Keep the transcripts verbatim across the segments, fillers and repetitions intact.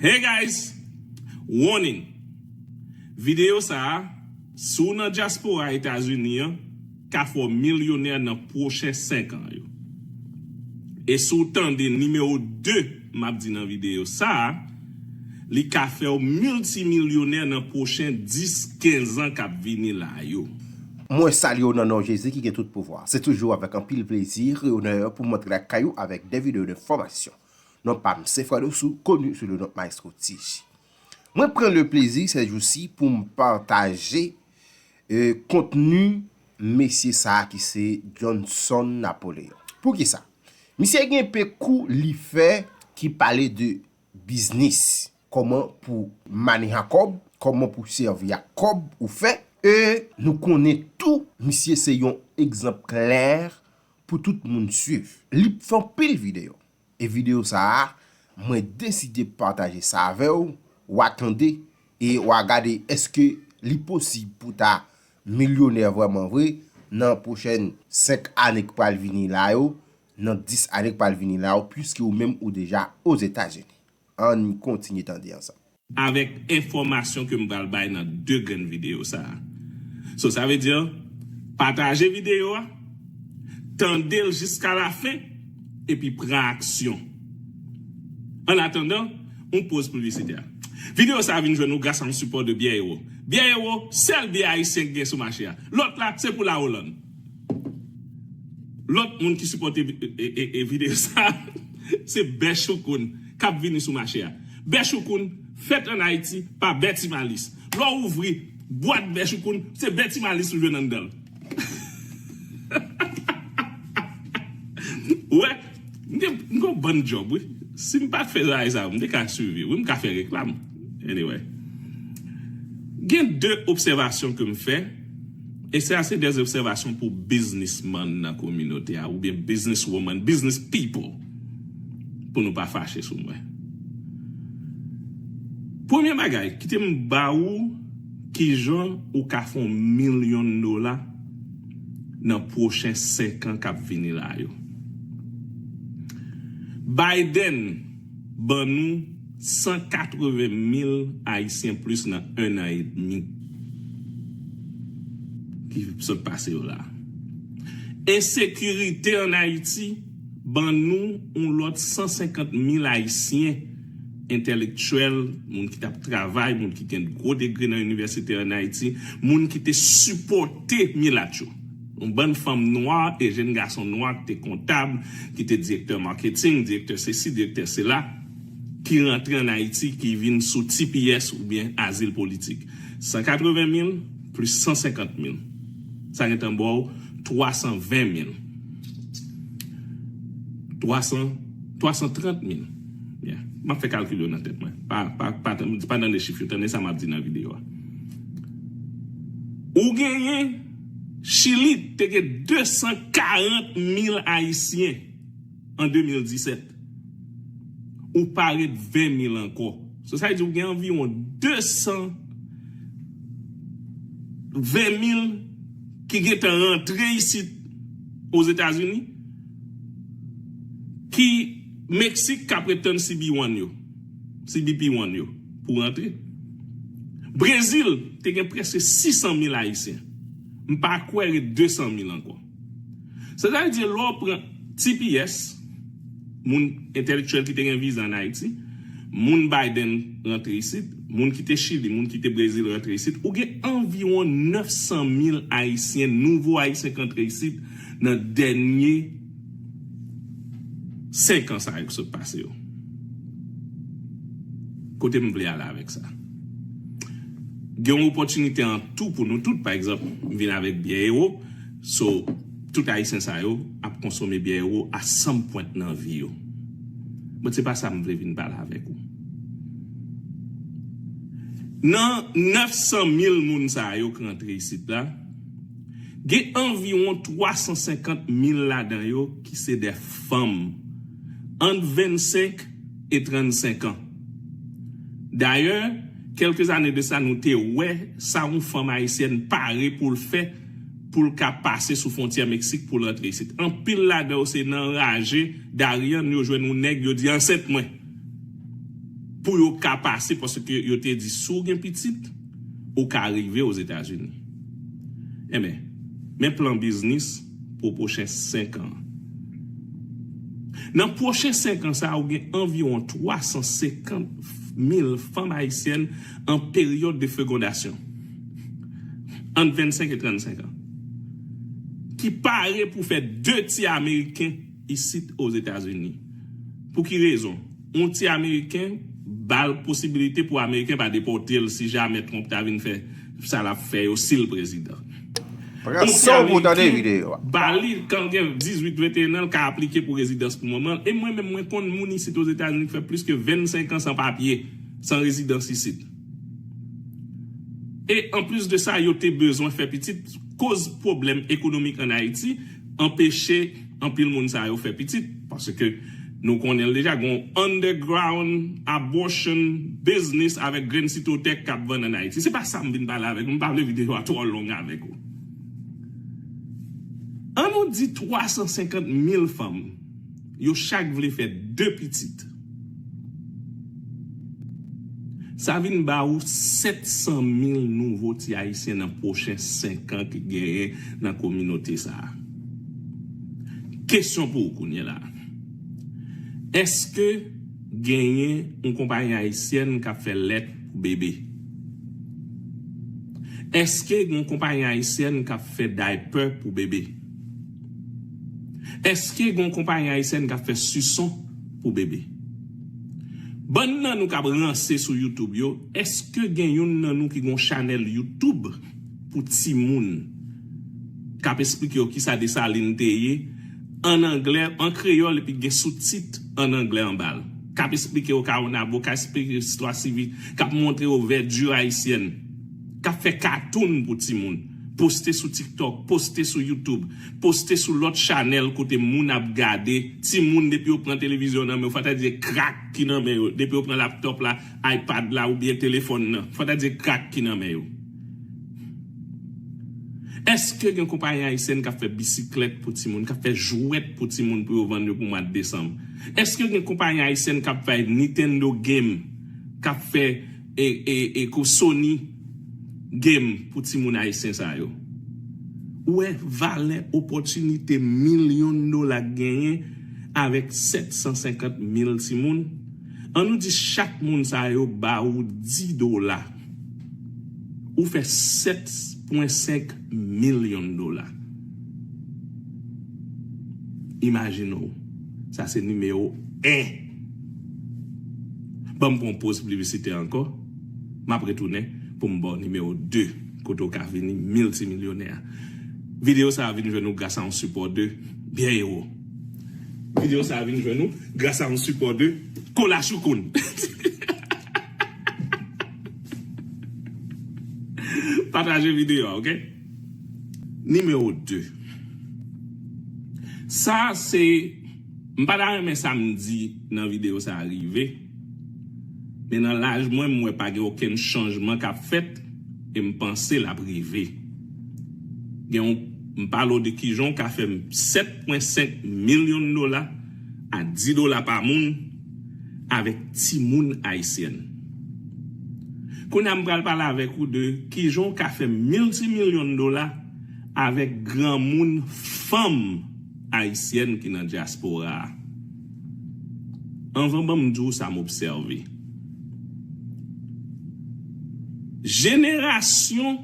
Hey guys! Warning! Videyo sa a, si w nan dyaspora Etazini an, ka fè w milyonè nan pwochen senk an yo. E si w tande nimewo de m ap di nan videyo sa a, li ka fè w miltimilyonè nan pwochen dis, kenz an k ap vini la yo. Mwen salye w nan non Jezi ki gen tout pouvwa. Se toujou avèk anpil plezi e onè pou m antre lakay ou avèk de videyo de fòmasyon. Non pa m se Fred Ossou, koni sou le non Maestro T J. Mwen pran le plezi se jou si pou m pataje e, kontni mesye sa a ki se Johnson Napoleon. Poukisa? Misye gen pe kou li fè ki pale de biznis. Kòman pou maneja kòb, kòman pou sèvi ak kòb ou fè. E nou konnen tou, misye se yon egzanp klè pou tout moun swiv. Li fè anpil videyo. E videyo sa a, mwen deside pataje sa avè w, w a tande e w a gade èske li posib pou ta milyonè vrèman vre nan pwochèn senk ane k pral vini la yo, nan dis ane k pral vini la yo, piske ou menm ou deja Ozetazini. Ann kontinye tande ansanm. Avèk enfòmasyon ke m pral bay nan de grenn videyo sa a. So, sa vle di, pataje videyo a, tande l jiska lafen, epi pran aksyon. An atandan, yon poz piblisitè. Videyo sa a vin jwenn nou gras a yon sipò de Byè Ewo. Byè Ewo, sèl byè ayisyen ki gen sou mache a. Lòt la, se pou Lawolann. Lòt moun ki sipòte vi- e, e, e videyo sa a, se Bè Choukoun k ap vini sou mache a. Bè Choukoun, fèt ann Ayiti pa Bè Ti Malis. Lè w ouvri bwat Bè Choukoun, se Bè Ti Malis ou jwenn anndan l. Ou wè, m gen m gen yon bann djòb, wi. Si m pa t fè travay sa yo, m te ka swiv, wi, m ka fè reklam. Anyway. Gen de obsèvasyon ke m fè, e sa se de obsèvasyon pou biznismann nan kominote a, oubyen business woman, business people, pou nou pa fache sou mwen. Premye bagay, kite m ba ou kijan ou ka fè yon milyon dola nan pwochen senk an k ap vini la yo. Biden ban nou san katreven mil Ayisyen plis nan en an edmi ki sot pase yo la. Ensekirite ann Ayiti ban nou yon lòt san senkant mil Ayisyen entèlektyèl, moun ki t ap travay, moun ki gen gwo degre nan inivèsite ann Ayiti, moun ki te sipòte milat yo. Yon bann fanm nwa e jenn gason nwa ki te kontab, ki te direktè maketing, direktè sesi, direktè sela, ki rantre ann Ayiti, ki vin sou T P S oubyen azil politik. San katreven mil plis san senkant mil. Sa gentan ba w twa san ven mil. Twa san, twa san trant mil. Yeah. M ap fè kalkil yo nan tèt mwen. Pa, pa, pa, pa tande chif yo, tande sa m ap di nan videyo a. Ou genyen Chili te gen de san karant mil Ayisyen an de mil disèt. Ou pa ret ven mil ankò. So, sa vle di ou gen anviwon de san ven mil ki gentan rantre isit Ozetazini, ki Meksik k ap ret tann C B one yo, C B P one yo, pou rantre. Brezil te gen prèske sis san mil Ayisyen. M pa kwè ret de san mil ankò. Sa vle di, lè w pran T P S, moun entèlektyèl ki te gen viza ann Ayiti, moun Biden rantre isit, moun ki te Chili, moun ki te Brezil rantre isit, ou gen anviwon nèf san mil Ayisyen, nouvo Ayisyen k rantre isit nan dènye senk an sa yo ki sot pase yo. Kote m vle ale avèk sa? Gen yon opòtinite an tou pou nou tout, pa egzanp, m vin avèk byè ewo, so, tout Ayisyen sa yo ap konsome byè ewo a san pwent nan vi yo. But se pa sa m vle vin pale avèk ou. Nan nèf san mil moun sa yo k rantre isit la, gen anviwon twa san senkant mil ladan yo ki se de fanm ant vennsenk e trannsenk an. Dayè, kèlke zane de sa, nou te wè sa yon fanm ayisyèn pare pou l fè pou l ka pase sou fwontyè Meksik pou l rantre isit. Anpil ladan yo se nan raje Darien yo jwenn yon nèg yo di ansent mwen. pou yo ka pase, paske yo te di si w gen pitit, ou ka rive Ozetazini. Enben, men plan biznis pou pwochen senk an. Nan pwochen senk an sa a, ou gen anviwon twa san senkant mil fanm ayisyèn an peryòd de fegondasyon, ant vennsenk e trannsenk an, ki pare pou fè de ti Ameriken isit Ozetazini. Pou ki rezon? Yon ti Ameriken ba l posibilite pou Ameriken pa depòte l si jamè Trump ta vin fè sa l ap fè yo si l prezidan. Yon ti Ameriken ba li, kan l gen dizuit, venteyen an, l ka aplike pou rezidans pou manman l. E mwen menm, mwen konn moun isit Ozetazini ki fè plis ke vennsenk an san papye, san rezidans isit. E anplis de sa, yo te bezwen fè pitit. Koz pwoblèm ekonomik ann Ayiti anpeche anpil moun sa yo fè pitit. Paske nou konnen l deja, gen yon underground abortion business avèk grenn sitotèk k ap vann ann Ayiti. Se pa sa m vin pale avèk ou. M pa vle videyo a twò long avèk ou. An nou di twa san senkant mil fanm, yo chak vle fè de pitit. Sa vin ba ou sèt san mil nouvo ti Ayisyen nan pwochen senk an ki genyen nan kominote sa a. Kesyon pou ou kounye la a. Èske genyen yon konpayi ayisyèn k ap fè lèt pou bebe? Èske gen yon konpayi ayisyèn k ap fè daypè pou bebe? Èske gen yon konpayi ayisyèn k ap fè sison pou bebe? Bann nan nou k ap ranse sou YouTube yo, èske gen youn nan nou ki gen yon chanèl YouTube pou timoun k ap esplike yo kisa Desalin te ye, ann anglè, an kreyòl, epi gen soutit ann anglè anba l, k ap esplike yo Kawonabo, k ap esplike yo istwa sivik, k ap montre yo vèdi ayisyèn, k ap fè katoun pou timoun, poste sou TikTok, poste sou YouTube, poste sou lòt chanèl kote moun ap gade, timoun depi yo pran televizyon nan men yo, fò ta di krak ki nan men yo, depi yo pran laptòp la, iPad la oubyen telefòn nan, fò ta di krak ki nan men yo. Èske gen konpayi ayisyèn k ap fè bisiklèt pou timoun, k ap fè jwèt pou timoun pou yo vann yo pou mwa desanm? Èske gen konpayi ayisyèn k ap fè Nintendo game, k ap fè e, e, e, kou Sony game pou timoun ayisyen sa yo? Ou wè valè opòtinite milyon dola k genyen avèk sèt san senkant mil timoun? An nou di chak moun sa yo ba ou di dola. Ou fè sèt pwen senk milyon dola. Imajine w, sa se nimewo en. Ban m pran yon poz piblisite ankò. M ap retounen pou m ba w nimewo de, kote w ka vini miltimilyonè. Videyo sa a vin jwenn ou gras a yon sipò de Byen Ewo. Videyo sa a vin jwenn ou gras a yon sipò de Kola Choukoun. Pataje videyo a, oke? Nimewo de. Sa se, m pa ta renmen sa m di nan videyo sa a rive, men nan laj mwen, m wè pa gen okenn chanjman k ap fèt, e m panse l ap rive. Gen yon, m pale w de kijan w ka fè sèt pwen senk milyon dola a di dola pa moun avèk timoun ayisyèn. Kounye a, m pral pale avèk ou de kijan w ka fè miltimilyon dola avèk granmoun fanm ayisyèn ki nan dyaspora a. Anvan ban m di w sa m obsève. Jenerasyon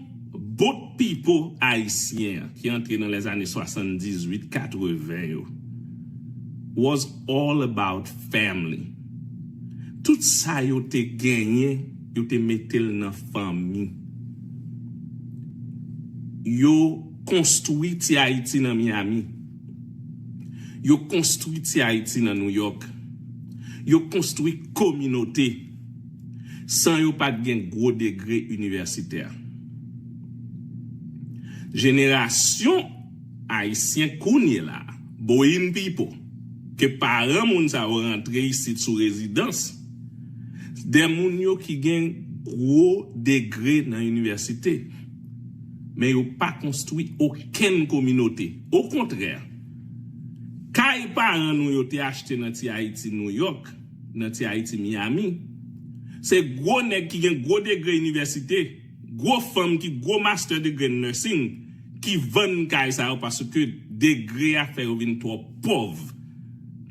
boat people ayisyen an ki antre nan lèzane swasanndizuit, katreven yo was all about family. Tout sa yo te genyen, yo te mete l nan fanmi. Yo konstwi Ti Ayiti nan Miami. Yo konstwi Ti Ayiti nan New York. Yo konstwi kominote san yo pa t gen gwo degre inivèsitè. Jenerasyon ayisyen kounye la, boyin pipo, ke paran moun sa yo rantre isit sou rezidans, de moun yo ki gen gwo degre nan inivèsite, men yo pa konstwi okenn kominote. Okontrè, kay paran nou yo te achte nan Ti Ayiti New York, nan Ti Ayiti Miami, Se gwo nèg ki gen gwo degre inivèsite, gwo fanm ki gwo master degree nursing, ki vann kay sa yo paske degre a fè yo vin twò pòv,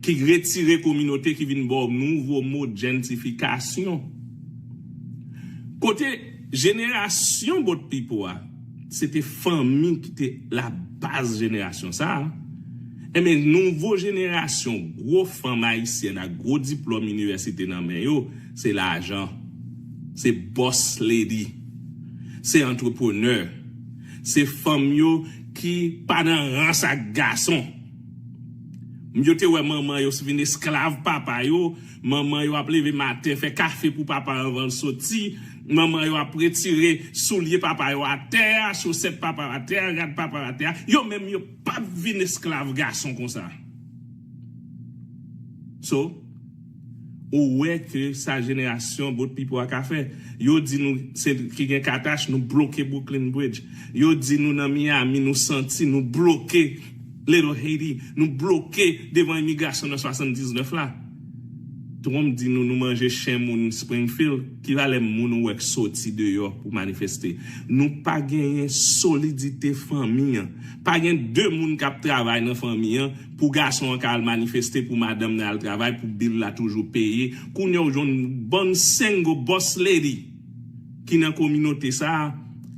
ki retire kominote, ki vin ba w nouvo mo djantifikasyon. Kote jenerasyon bout pipo a, se te fanmi ki te labaz jenerasyon sa a. Enben, nouvo jenerasyon gwo fanm ayisyèn ak gwo diplòm inivèsite nan men yo, se lajan, se boss lady, se antreprenè, se fanm yo ki pa nan rans ak gason. Yo te wè manman yo vin esklav papa yo, manman yo ap leve maten, fè kafe pou papa yo anvan l soti, manman yo ap retire soulye papa yo atè a, chosèt papa yo atè a, rad papa yo atè a. Yo menm yo p ap vin esklav gason konsa. So, ou wè ke sa jenerasyon bout pipo a ka fè. Yo di nou se ki gen katach, nou bloke Brooklyn Bridge. Yo di nou nan Miami, nou santi, nou bloke Little Haiti, nou bloke devan imigrasyon nan swasanndiznèf la. Trump di nou, nou manje chen moun Springfield, ki valè moun ou wè k soti deyò pou manifeste? Nou pa genyen solidite fanmi an. Pa gen de moun k ap travay nan fanmi an pou gason an ka al manifeste, pou madanm nan al travay, pou bil la toujou peye. Kounye a ou jwenn bann single boss lady ki nan kominote sa a,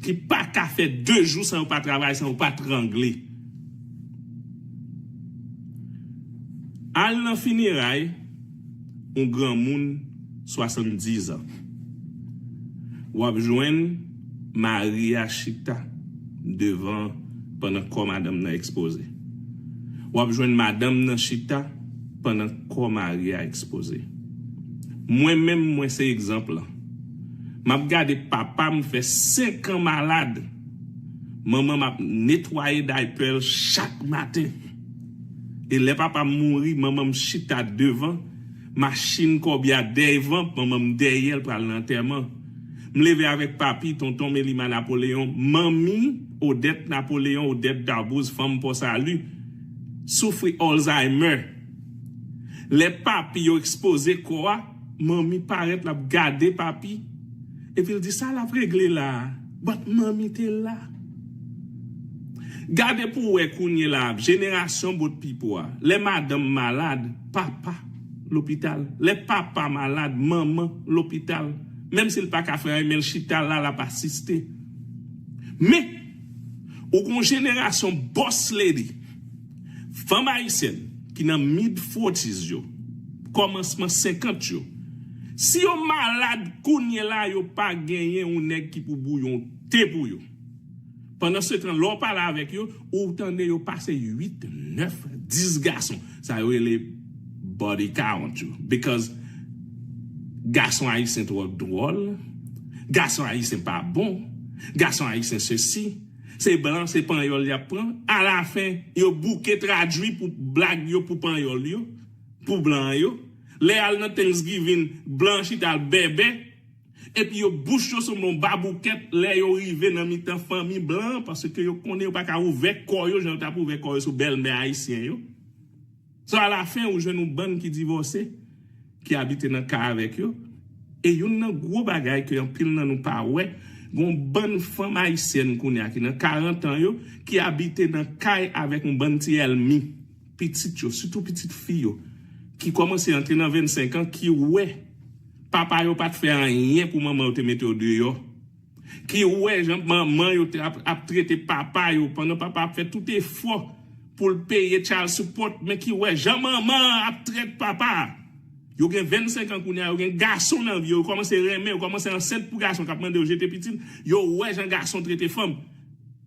ki pa ka fè de jou san yo pa travay, san yo pa trangle. Al nan fineray yon granmoun swasanndiz an. W ap jwenn mari a chita devan pandan kò madanm nan ekspoze. W ap jwenn madanm nan chita pandan kò mari a ekspoze. Mwen menm, mwen se egzanp lan. M ap gade papa m fè senk an malad. Manman m ap netwaye daypè l chak maten. E lè papa m mouri, manman m chita devan machin kòbya devan, manman m dèyè l pral nan antèman. M leve avèk papi, tonton Melima Napoleyon, manmi Odette Napoleyon, Odette Darbouze, fanm Pò Sali, soufri Alzheimer. Lè papi yo ekspoze kò a, manmi parèt, l ap gade papi. Epi l di, "Sa l ap regle la a?" But manmi te la. Gade pou w wè kounye la a, jenerasyon bout pipo a. Lè madanm malad, papa lopital. Lè papa malad, manman lopital. Menm si l pa ka fè anyen, men l chita la, l ap asiste. Men, ou gon jenerasyon boss lady, fanm ayisyèn ki nan mid forties yo, kòmansman senkant yo. Si yo malad kounye la, yo pa genyen yon nèg ki pou bouyon te pou yo. Pandan se tan, lè w pale avèk yo, ou tande yo pase uit, nèf, dis gason. Sa yo rele body count yo. Because gason ayisyen twò dwòl, gason ayisyen pa bon, gason ayisyen sesi, se blan, se panyòl y ap pran. Alafen, yo bouke tradui pou blag yo, pou panyòl yo, pou blan yo. Lè y al nan Thanksgiving, blan chita al bèbè. Epi yo bouch yo sanble yon baboukèt lè yo rive nan mitan fanmi blan an, paske yo konnen yo pa ka ouvè kò yo jan yo t ap ouvè kò yo sou bèlmè ayisyen yo. So, alafen, ou jwenn yon bann ki divòse, ki abite nan kay avèk yo. E youn nan gwo bagay ke anpil nan nou pa wè, gon bann fanm ayisyèn kounye a ki nan karant an yo, ki abite nan kay avèk yon bann ti èlmi, pitit yo, sitou pitit fi yo, ki kòmanse antre nan vennsenk an, ki wè papa yo pa t fè anyen pou manman yo te mete yo deyò, ki wè jan manman yo te ap, ap trete papa yo, pandan papa ap fè tout efò pou l peye child support, men ki wè jan manman an ap trèt papa a. Yo gen vennsenk an kounye a, yo gen gason nan vi yo, yo kòmanse renmen, yo kòmanse ansent pou gason k ap mande yo jete pitit, yo wè jan gason trete fanm.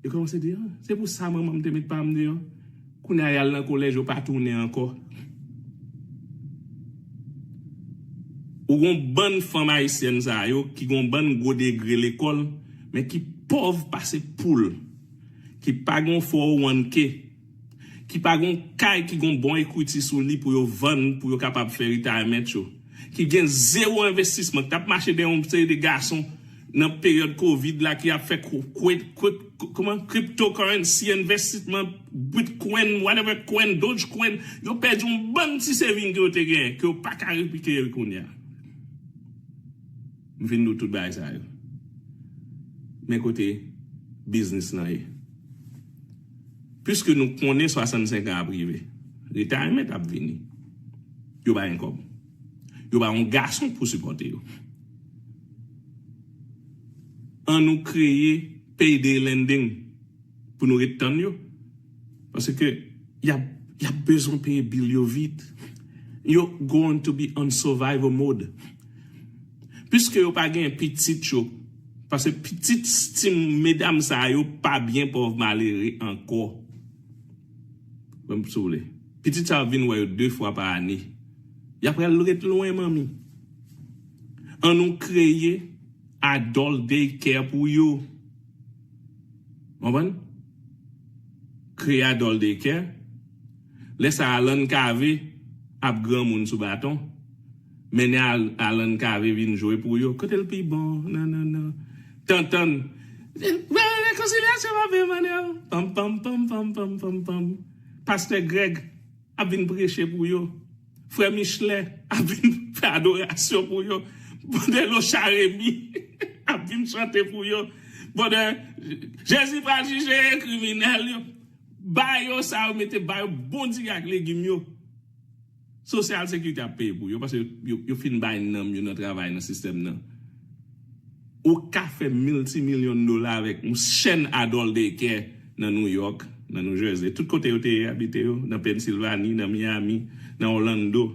Yo kòmanse di, "Ah, se pou sa manman m te met pa m deyò." Kounye a y al nan kolèj, yo pa tounen ankò. Ou gon bann fanm ayisyèn sa yo ki gon bann gwo degre lekòl, men ki pòv pase poul, ki pa gon four oh one K, ki pa gon kay ki gon bon ekwiti sou li pou yo vann, pou yo kapab fè retirement yo, ki gen zewo envestisman, ki t ap mache dèyè yon seri de gason nan peryòd kovid la ki ap fè kwe-, kwe-, kwe-, kòman, cryptocurrency, envestisman, Bitcoin, whatever coin, Dogecoin, yo pèdi yon bann ti saving ke yo te genyen, ke yo pa ka rekipere kounye a. M fin di w tout bagay sa yo. Men kote biznis lan ye. Piske nou konnen swasannsenk an ap rive, retirement ap vini. Yo pa gen kòb. Yo pa yon gason pou sipòte yo. An nou kreye payday lending pou nou ret tann yo. Paske y ap, y ap bezwen peye bil yo vit. Yo going to be on survival mode. Piske yo pa gen pitit yo, paske pitit ti medam sa yo pa byen pòv malere ankò. Ban m si w vle. Pitit sa yo vin wè yo de fwa pa ane. Y ap pral ret lwen manmi. An nou kreye adult daycare pou yo. Konprann? Kreye adult daycare. Lè sa Alan Cavé ap granmoun sou baton. Mennen Al- Alan Cavé vin jwe pou yo. Kote l pi bon? Nan, nan, nan. Tantann. Rekonsilyasyon pa peye mande yo. Pam, pam, pam, pam, pam, pam, pam. Pastè Greg ap vin preche pou yo. Frè Michelet ap vin fè adorasyon pou yo. Brother Locha Remy ap vin chante pou yo. Brother Jezi pral jije kriminèl yo. Ba yo sa yo mete, ba yo bon diri ak legim yo. Social Security ap peye pou yo, paske yo, yo fin bay nanm yo nan travay nan sistèm nan. Ou ka fè miltimilyon dola avèk yon chèn adult daycare nan New York, nan New Jersey, tout kote yo te abite yo, nan Pennsylvanie, nan Miami, nan Orlando.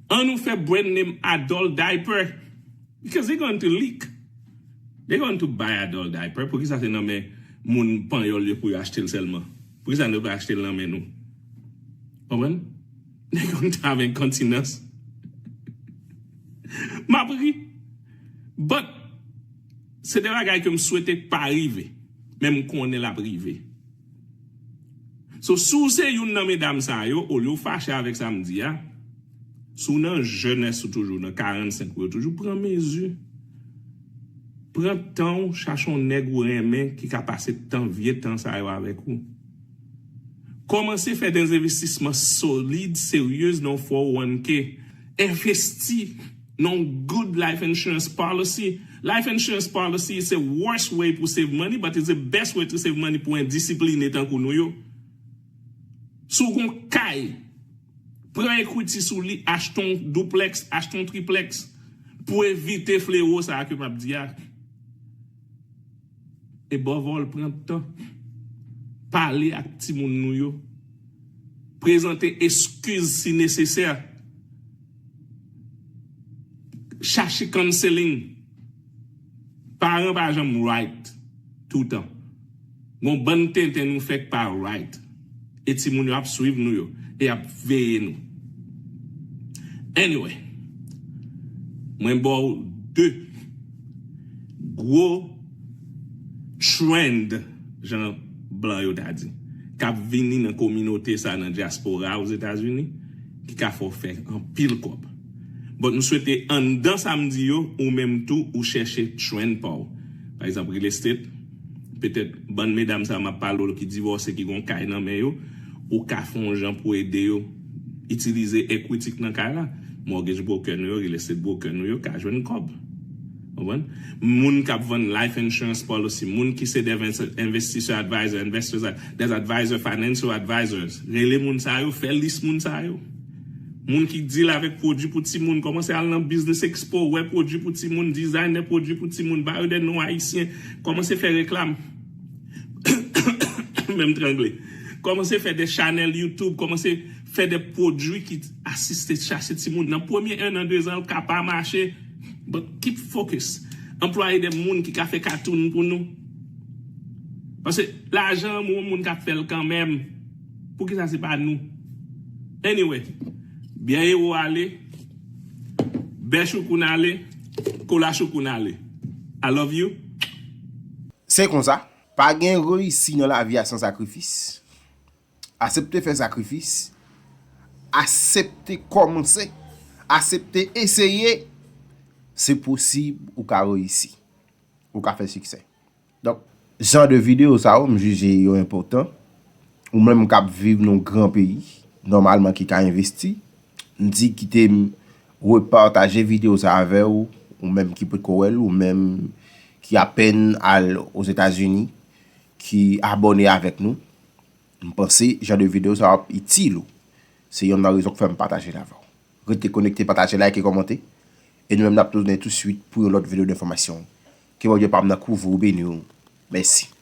An nou fè brand name adult diaper, because they going to leak. They going to buy adult diaper. Poukisa se nan men moun panyòl yo pou yo achte l sèlman? Poukisa nou pa achte l nan men nou? Konprann? They going to have incontinence. M ap ri. But, se de bagay ke m swete pa rive. Men m konnen l ap rive. So, si w se youn nan medam sa yo, olye w fache avèk sa m di a, si w nan jenès ou toujou, nan karannsenk ou yo toujou, pran mezi. Pran tan w, chache yon nèg ou renmen ki ka pase tan, vye tan sa yo avèk ou. Kòmanse fè de envestisman solid, serye nan four oh one k. Envesti nan good life insurance policy. Life insurance policy is the worst way pou save money, but it's the best way to save money pou endisipline tankou nou yo. Si w gon kay, pran equity sou li, achte yon duplex, achte yon triplex pou evite flewo sa a ke m ap di a. Above all, pran tan. Pale ak timoun nou yo. Prezante eskiz si nesesè. Chache counseling. Paran pa janm right toutan. Gon bann tenten nou fè k pa right. E timoun yo ap swiv nou yo. E ap veye nou. Anyway, mwen ba w de gwo trend, jan blan yo ta di, k ap vini nan kominote sa nan dyaspora Ozetazini, ki ka fè w fè anpil kòb. But m swete anndan sa m di yo, ou menm tou, ou chèche trend pa w. Pa egzanp, real estate, petèt bann medam sa m ap pale w ki divòse, ki gon kay nan men yo, ou ka fè yon jan pou ede yo itilize equity k nan kay la. Mortgage broker nou yo, real estate broker nou yo ka jwenn kòb. Konprann? Moun k ap vann life insurance policy, moun ki se des investisseurs advisor, investors ad- des advisor, financial advisors, rele moun sa yo, fè lis moun sa yo. Moun ki deal avèk pwodui pou timoun, kòmanse al nan Business Expo, wè pwodui pou timoun, design de pwodui pou timoun, ba yo de non ayisyen, kòmanse fè reklam. Menm trangle. Kòmanse fè de chanèl YouTube, kòmanse fè de pwodui ki asiste chache timoun. Nan premye en an, de zan, l ka pa mache, but keep focus. Anplwaye de moun ki ka fè katoun pou nou. Paske lajan an, moun, moun k ap fè l kanmenm. Poukisa se pa nou? Anyway, byen ewo ale, bè choukoun ale, kola choukoun ale. I love you. Se konsa, pa gen reyisi nan lavi a san sakrifis. Asepte fè sakrifis, asepte kòmanse, asepte eseye, se posib ou ka reyisi, ou ka fè siksè. Donk, jan de videyo sa yo, m jije yo enpòtan. Ou menm k ap viv nan yon gran peyi, nòmalman ki ka envesti, m di kite m repataje videyo sa avè w, Ou menm ki potko wè l, ou menm ki apèn al Ozetazini, ki abòne avèk nou, m panse jan de videyo sa ap itil ou. Se yonn nan rezon k fè m pataje l avè w. Rete konekte, pataje, like, kòmante. E nou menm n ap tounen touswit pou yon lòt videyo de enfòmasyon. Ke Bondye pa m nan kouvri w, beni w. Mèsi.